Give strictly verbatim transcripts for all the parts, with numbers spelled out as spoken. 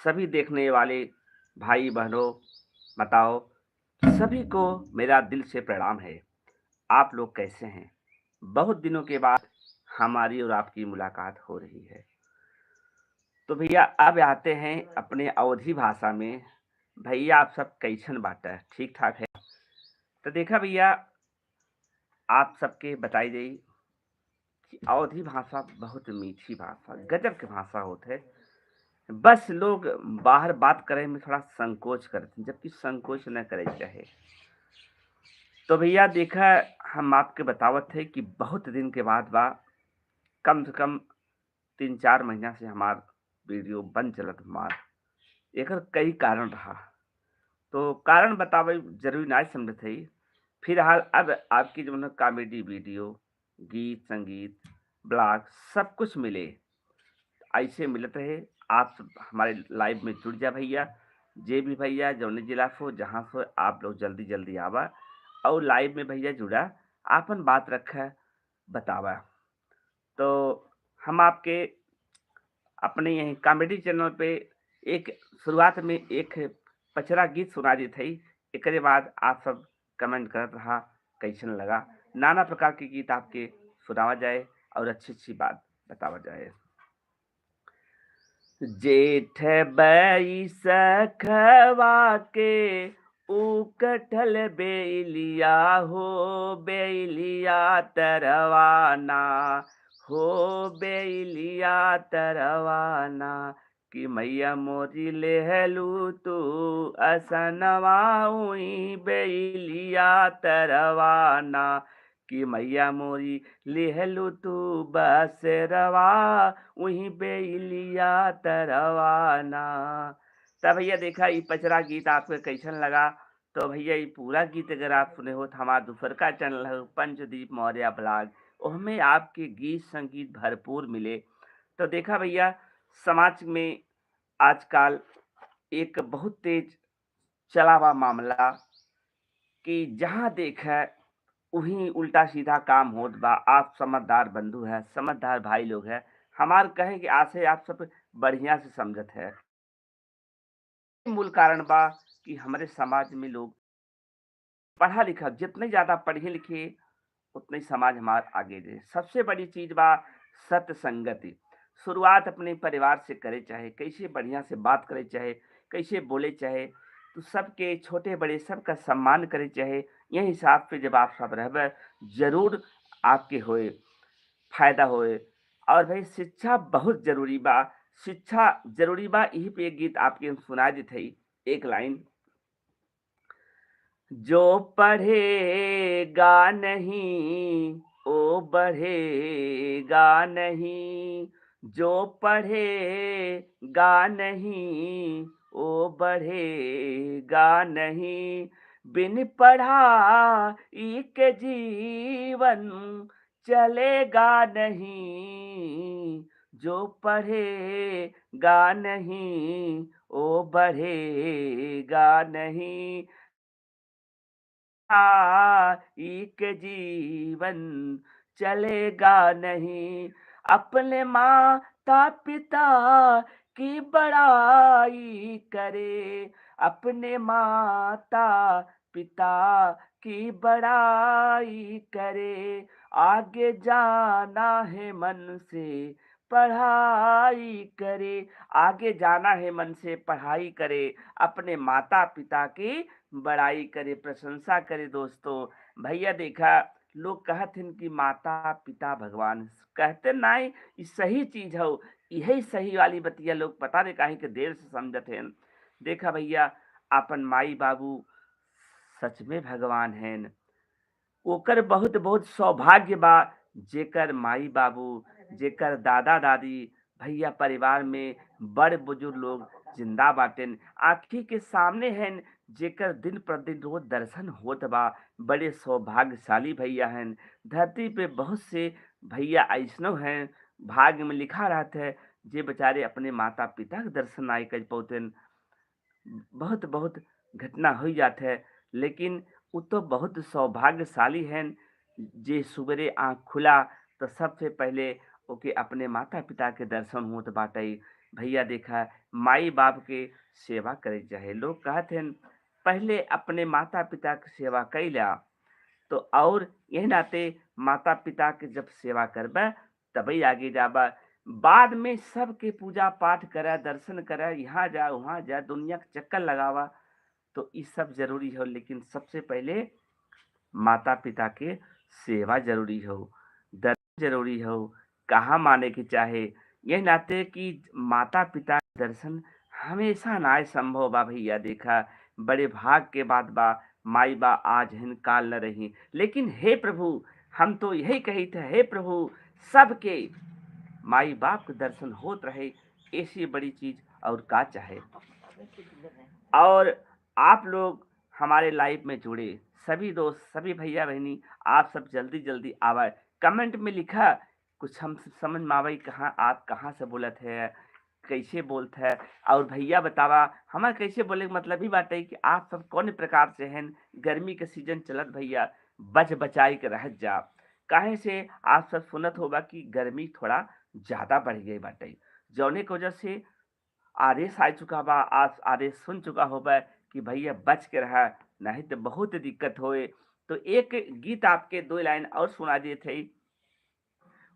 सभी देखने वाले भाई बहनों, बताओ, सभी को मेरा दिल से प्रणाम है। आप लोग कैसे हैं? बहुत दिनों के बाद हमारी और आपकी मुलाकात हो रही है। तो भैया, अब आते हैं अपने अवधी भाषा में। भैया, आप सब कैसन बाटे? ठीक ठाक है? तो देखा भैया, आप सबके बताई जाई कि अवधी भाषा बहुत मीठी भाषा, गजब के भाषा होत है। बस लोग बाहर बात करे में थोड़ा संकोच करत हैं, जबकि संकोच न करे चाहे। तो भैया देखा, हम आपके बतावत है कि बहुत दिन के बाद बा, कम से कम तीन चार महीना से हमार वीडियो बंद चलत हमार। एकर कई कारण रहा, तो कारण बतावे जरूरी ना समझत है। फिलहाल अब आपकी जो है कॉमेडी वीडियो, गीत संगीत, ब्लॉग, सब कुछ मिले, ऐसे मिलत रहे। आप सब हमारे लाइव में जुड़ जा भैया। जे भी भैया जौने जिला से हो, जहाँ से हो, आप लोग जल्दी जल्दी आवा और लाइव में भैया जुड़ा, आपन बात रखा, बतावा। तो हम आपके अपने यही कॉमेडी चैनल पे एक शुरुआत में एक पचरा गीत सुना देत हई। एकरे बाद आप सब कमेंट करत रहा कैसन लगा। नाना प्रकार के गीत आपके सुनावा जाए और अच्छी अच्छी बात बतावा जाए। जेठ बैसखवा के उकठल बेलिया हो, बेलिया तरवाना हो, बेलिया तरवाना, कि मैया मोरी लेहलू तू असनवा उई बेलिया तरवाना, कि मैया मोरी लेहलू तू बसेरवा उही बेलिया तरवाना। तब भैया देखा, ई पचरा गीत आपके कैसन लगा? तो भैया, ई पूरा गीत अगर आप सुने हो तो हमार दूसर का चैनल है पंचदीप मौर्य ब्लॉग, ओहमे आपके गीत संगीत भरपूर मिले। तो देखा भैया, समाज में आजकल एक बहुत तेज चला बा मामला कि जहाँ देखे वहीं उल्टा सीधा काम होत बा। आप समझदार बंधु है, समझदार भाई लोग है, हमार कहे कि आसे आप सब बढ़िया से समझत है। मूल कारण बा कि हमरे समाज में लोग पढ़ा लिखा, जितने ज्यादा पढ़े लिखे उतने समाज हमार आगे जाए। सबसे बड़ी चीज बा सत्संगति। शुरुआत अपने परिवार से करे चाहे, कैसे बढ़िया से बात करे चाहे, कैसे बोले चाहे, तो सबके छोटे बड़े सबका सम्मान करे चाहे। यह हिसाब से जब आप सब रहबे, जरूर आपके होए, फायदा होए। और भाई, शिक्षा बहुत जरूरी बा, शिक्षा जरूरी बा। यही पे एक गीत आपके हम सुना देत हई, एक लाइन। जो पढ़ेगा नहीं, वो बढ़ेगा नहीं, जो पढ़ेगा नहीं, वो बढ़ेगा नहीं, बिन पढ़ाई के जीवन चलेगा नहीं, जो पढ़ेगा नहीं, वो बढ़ेगा नहीं। पढ़ाई के जीवन चलेगा नहीं। अपने माता पिता की बड़ाई करे, अपने माता पिता की बड़ाई करे, आगे जाना है मन से पढ़ाई करे, आगे जाना है मन से पढ़ाई करे, अपने माता पिता की बड़ाई करे, प्रशंसा करे। दोस्तों, भैया देखा, लोग कहत हन कि माता पिता भगवान, कहते नाई, ई सही चीज हो, यही सही वाली बतिया लोग पता नहीं काहे के देर से समझत हन। देखा भैया, अपन माई बाबू सच में भगवान हैं। ओकर बहुत बहुत सौभाग्य बा, जेकर माई बाबू, जेकर दादा दादी, भैया परिवार में बड़ बुजुर्ग लोग जिंदा बाटेन, आँखी के सामने हैं, जेकर दिन प्रतिदिन रोज दर्शन होत बा, बड़े सौभाग्यशाली भैया हैं। धरती पे बहुत से भैया ऐसनो हैं, भाग्य में लिखा रहत है, जे बेचारे अपने माता पिता के दर्शन नाई कर पौतेन। बहुत बहुत घटना हो जात है, लेकिन उ तो बहुत सौभाग्यशाली हैं, जे सुबेरे आँख खुला तो सबसे पहले ओके अपने माता पिता के दर्शन होत बाटे। भैया देखा, माई बाप के सेवा करे के चाहे। लोग कहत हैं, "पहले अपने माता पिता के सेवा कइला।" तो और यही नाते माता पिता के जब सेवा करबे, तबही आगे जाबा। बाद में सबके पूजा पाठ करा, दर्शन करा, यहाँ जा, वहाँ जा, दुनिया के चक्कर लगावा, तो ई सब जरूरी हो, लेकिन सबसे पहले माता पिता के सेवा जरूरी हो, दर्शन जरूरी हो। कहाँ माने के चाहे, यही नाते कि माता पिता के दर्शन हमेशा नाय संभव बा भैया। देखा, बड़े भाग के बात बा, माई बा आज हिन, काल न रही। लेकिन हे प्रभु, हम तो यही कही थे, हे प्रभु, सबके माई बाप के दर्शन होत रहे, ऐसी बड़ी चीज और का चाहे। और आप लोग हमारे लाइव में जुड़े, सभी दोस्त, सभी भैया बहनी, आप सब जल्दी जल्दी आवे, कमेंट में लिखा, कुछ हम समझ में आवे कहाँ, आप कहाँ से बोलत है, कैसे बोलत है। और भैया बतावा, हमार कैसे बोले के मतलब ही बाटे कि आप सब कौन प्रकार से हैं। गर्मी के सीजन चलत भैया, बच बचाई के रहत जा, काहे से आप सब सुनत होबा कि गर्मी थोड़ा ज्यादा बढ़ गई बाटे, जौने के वजह से आदेश आ चुका बा, आप आदेश सुन चुका होबे कि भैया बच के रहा, नहीं तो बहुत दिक्कत होए। तो एक गीत आपके दो लाइन और सुना दिए थे,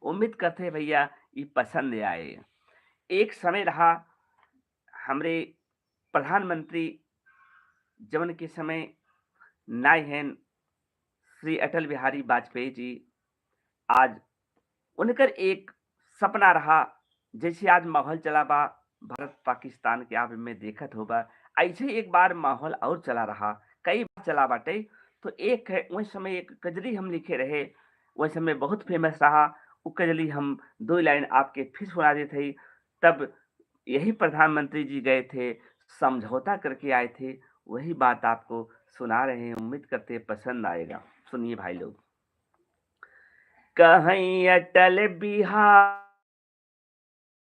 उम्मीद करते हैं भैया ये पसंद आए। एक समय रहा, हमरे प्रधानमंत्री जवन के समय नाय हैं, श्री अटल बिहारी वाजपेयी जी, आज उनकर एक सपना रहा, जैसे आज माहौल चला बा भारत पाकिस्तान के, आप में देखत होबा, ऐसे एक बार माहौल और चला रहा, कई बार चला बाटे। तो एक है, वही समय एक कजरी हम लिखे रहे, वही समय बहुत फेमस रहा, वो कजरी हम दो लाइन आपके फिर सुना देते हैं। तब यही प्रधानमंत्री जी गए थे, समझौता करके आए थे, वही बात आपको सुना रहे हैं, उम्मीद करते हैं पसंद आएगा। सुनिए भाई लोग। कहीं अटल बिहार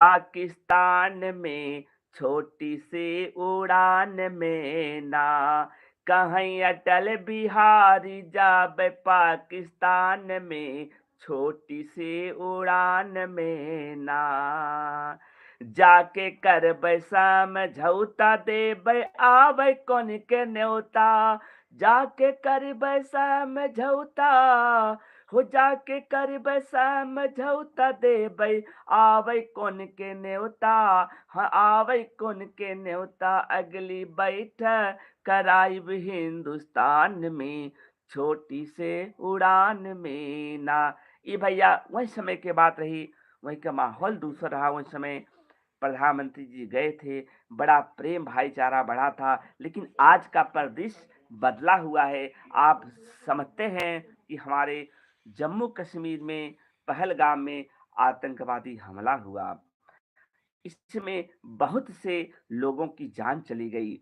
पाकिस्तान में, छोटी सी उड़ान में ना, कहीं अटल बिहारी जाबे पाकिस्तान में, छोटी सी उड़ान में ना। जाके करबै समझौता, देबै आबै कौन के न्योता। जाके करबै समझौता, हो जाके करबै समझौता, देबै आबै कौन के न्योता। हाँ, आबै कौन के न्योता, अगली बैठक कराइब हिंदुस्तान में, छोटी से उड़ान में ना। ई भैया वही समय के बात रही, वही का माहौल दूसर रहा। वही समय प्रधानमंत्री जी गए थे, बड़ा प्रेम भाईचारा बढ़ा था, लेकिन आज का परिदृश्य बदला हुआ है। आप समझते हैं कि हमारे जम्मू कश्मीर में पहलगाम में आतंकवादी हमला हुआ, इसमें बहुत से लोगों की जान चली गई।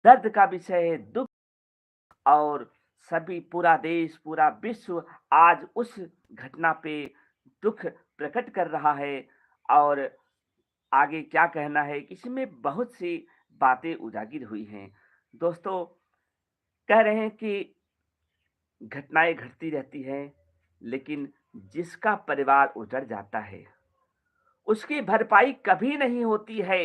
दर्द का विषय है, दुख, और सभी, पूरा देश, पूरा विश्व आज उस घटना पे दुख प्रकट कर रहा है और आगे क्या कहना है, इसमें बहुत सी बातें उजागर हुई हैं। दोस्तों, कह रहे हैं कि घटनाएं घटती रहती हैं, लेकिन जिसका परिवार उजड़ जाता है, उसकी भरपाई कभी नहीं होती है,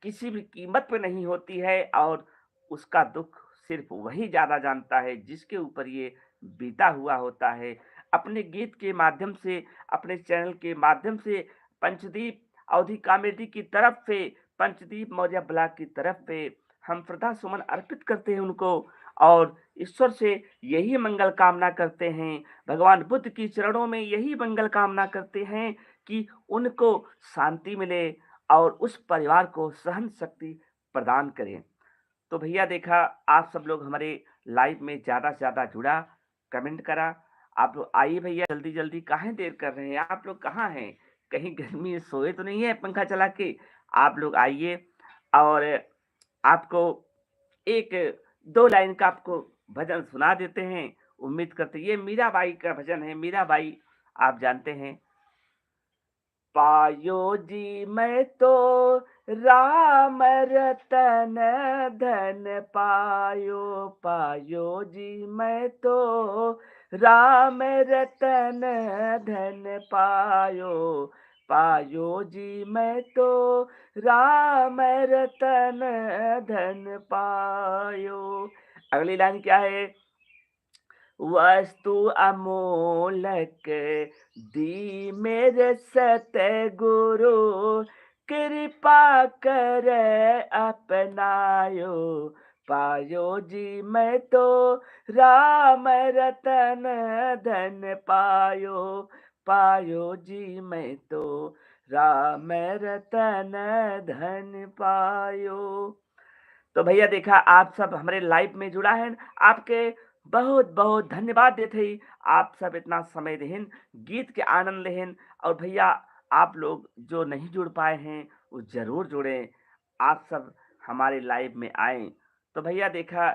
किसी भी कीमत पे नहीं होती है, और उसका दुख सिर्फ वही ज़्यादा जानता है जिसके ऊपर ये बीता हुआ होता है। अपने गीत के माध्यम से, अपने चैनल के माध्यम से पंचदीप अवधी कॉमेडी की तरफ से, पंचदीप मौर्य ब्लॉग की तरफ से हम श्रद्धा सुमन अर्पित करते हैं उनको और ईश्वर से यही मंगल कामना करते हैं, भगवान बुद्ध की चरणों में यही मंगल कामना करते हैं कि उनको शांति मिले और उस परिवार को सहन शक्ति प्रदान करें। तो भैया देखा, आप सब लोग हमारे लाइव में ज़्यादा से ज़्यादा जुड़ा, कमेंट करा। आप लोग आइए भैया, जल्दी जल्दी काहे देर कर रहे हैं, आप लोग कहाँ हैं? कहीं गर्मी में सोए तो नहीं है पंखा चला के? आप लोग आइए और आपको एक दो लाइन का आपको भजन सुना देते हैं। उम्मीद करते, ये मीराबाई का भजन है। मीराबाई आप जानते हैं। पायो जी मैं तो राम रतन धन पायो, पायो जी मैं तो राम रतन धन पायो, पायो जी मैं तो राम रतन धन पायो। अगली लाइन क्या है? वस्तु अमोलक दी मेरे सतगुरु, कृपा कर अपनायो। पायो जी मैं तो राम रतन धन पायो, पायो जी मैं तो राम रतन धन पायो। तो भैया देखा, आप सब हमरे लाइव में जुड़ा है, आपके बहुत बहुत धन्यवाद देत हई। आप सब इतना समय देहिन, गीत के आनंद लेहिन। और भैया, आप लोग जो नहीं जुड़ पाए हैं, वो जरूर जुड़ें। आप सब हमारे लाइव में आए। तो भैया देखा,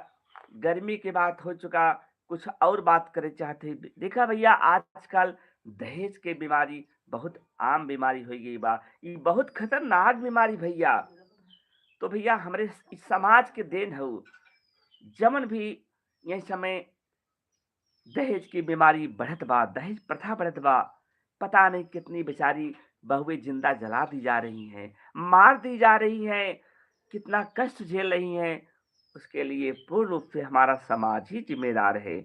गर्मी के बात हो चुका, कुछ और बात करे चाहते हैं। देखा भैया, आजकल दहेज के बीमारी बहुत आम बीमारी हो गई बा। ई बहुत खतरनाक बीमारी भैया। तो भैया, हमरे इस समाज के देन हऊ, जमन भी यह समय दहेज की बीमारी बढ़त बा, दहेज प्रथा बढ़त बा। पता नहीं कितनी बेचारी बहुएं जिंदा जला दी जा रही हैं, मार दी जा रही हैं, कितना कष्ट झेल रही हैं। उसके लिए पूर्ण रूप से हमारा समाज ही जिम्मेदार है।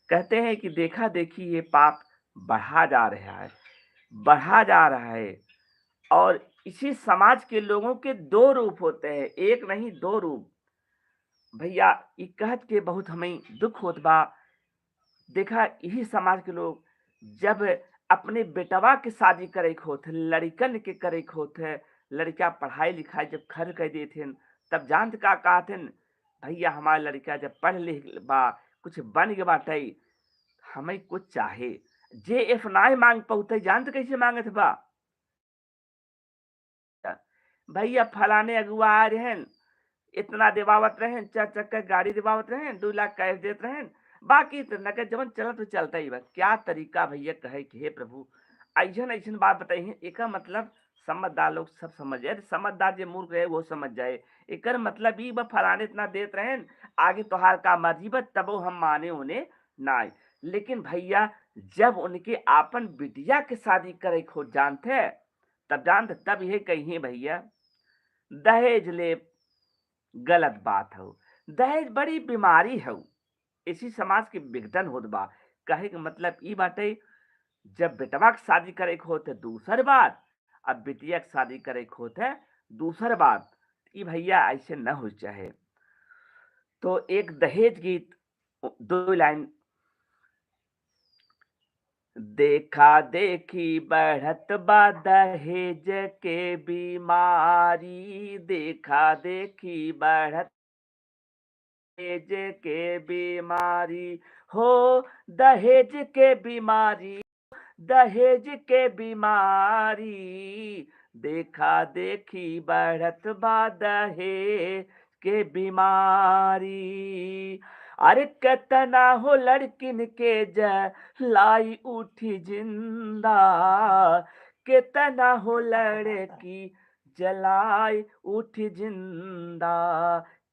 कहते हैं कि देखा देखी ये पाप बढ़ा जा रहा है, बढ़ा जा रहा है। और इसी समाज के लोगों के दो रूप होते हैं, एक नहीं, दो रूप। भैया, ई कहत के बहुत हमें दुख होत बा। देखा, यही समाज के लोग जब अपने बेटवा के शादी करे के होत है, लड़िकन के करे के होत है, लड़िका पढ़ाई लिखाई जब खर कर देत हैं, तब जानत का कहत हैं, "भैया, हमार लड़िका जब पढ़ लिख बा, कुछ बन गए बाटे, हमें कुछ चाहे।" जे एफ नाय मांग पौते, जानत कैसे मांगत बा? भैया, फलाने अगुआ आ रहन, इतना देवावत रहन, चार चक्का गाड़ी देवावत रहन, दो लाख कैश देत रहन, बाकी तो नगद जवन चलत तो चलता ही बा। क्या तरीका भैया कहे कि हे प्रभु, ऐसन ऐसन बात बताई है, एकर मतलब समझदार लोग सब समझ जाए। समझदार जे मूर्ख रहे वो समझ जाए। एकर मतलब ई बा, फलाने इतना देत रहन, आगे तोहार का मर्जी बा, तबो हम माने उन्हें नाय। लेकिन भैया, जब उनके आपन बिटिया के शादी करे के हो जानते, तब जानते, तब यह कहिए भैया, दहेज ले गलत बात हो। दहेज बड़ी बीमारी हो, इसी समाज के विघटन होत बा। कहे के मतलब ई बाटे, जब बेटवा के शादी करे के होत है दूसर बात, अब बिटिया के शादी करे के होत है दूसर बात। ई भैया ऐसे न हो चाहे। तो एक दहेज गीत, दो लाइन। देखा देखी बढ़त बा दहेज के बीमारी, देखा देखी बढ़त दहेज के बीमारी हो, दहेज के बीमारी, दहेज के बीमारी। देखा देखी बढ़त बा दहेज के बीमारी। अरे केतना हो लड़किन के जलाई उठी जिंदा, केतना हो लड़की जलाई उठी जिंदा,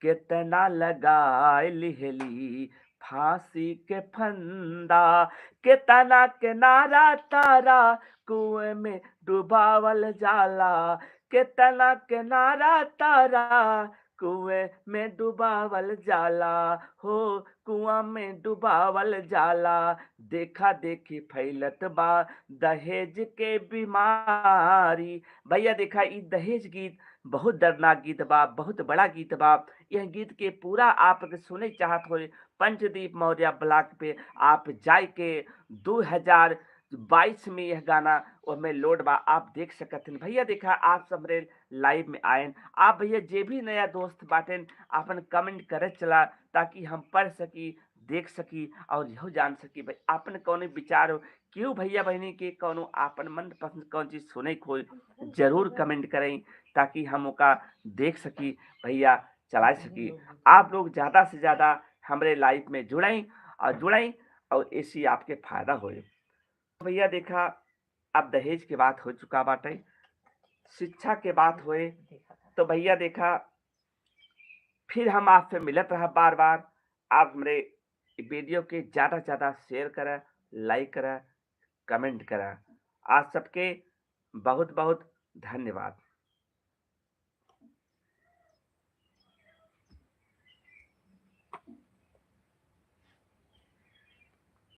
केतना लगाए लिहली फांसी के फंदा, केतना के नारा तारा कुएं में डुबावल जाला, केतना के नारा तारा कुएं में डुबावल जाला हो, कुआं में डुबावल जाला। देखा देखी फैलत बा दहेज के बीमारी। भैया देखा, ई दहेज गीत बहुत दर्दनाक गीत बा, बहुत बड़ा गीत बा। यह गीत के पूरा आप अगर सुने चाहत हो, पंचदीप मौर्य ब्लॉग पे आप जाए के दो हजार बाईस में यह गाना ओहमे लोड बा, आप देख सकत हन। भैया देखा, आप सब हमरे लाइव में आएन। आप भैया जे भी नया दोस्त बाटेन, आपन कमेंट करे चला, ताकि हम पढ़ सकी, देख सकी और यहो जान सकी भाई आपन कौन विचार हो। क्यों भैया बहनी के कौनो आपन मनपसंद कौन चीज सुने के होई, जरूर कमेंट करें, ताकि हम ओका देख सकी भैया, चला सकी। आप लोग ज्यादा से ज्यादा हमरे लाइव में जुड़ें और जुड़ें और इसी आपके फायदा होए। भैया देखा, अब दहेज के बात हो चुका बाटे, शिक्षा के बात होए, तो भैया देखा, फिर हम आपसे मिलत रहा बार बार। आप हमरे वीडियो के ज्यादा से ज्यादा शेयर करा, लाइक करा, कमेंट करा। आज सबके बहुत बहुत धन्यवाद।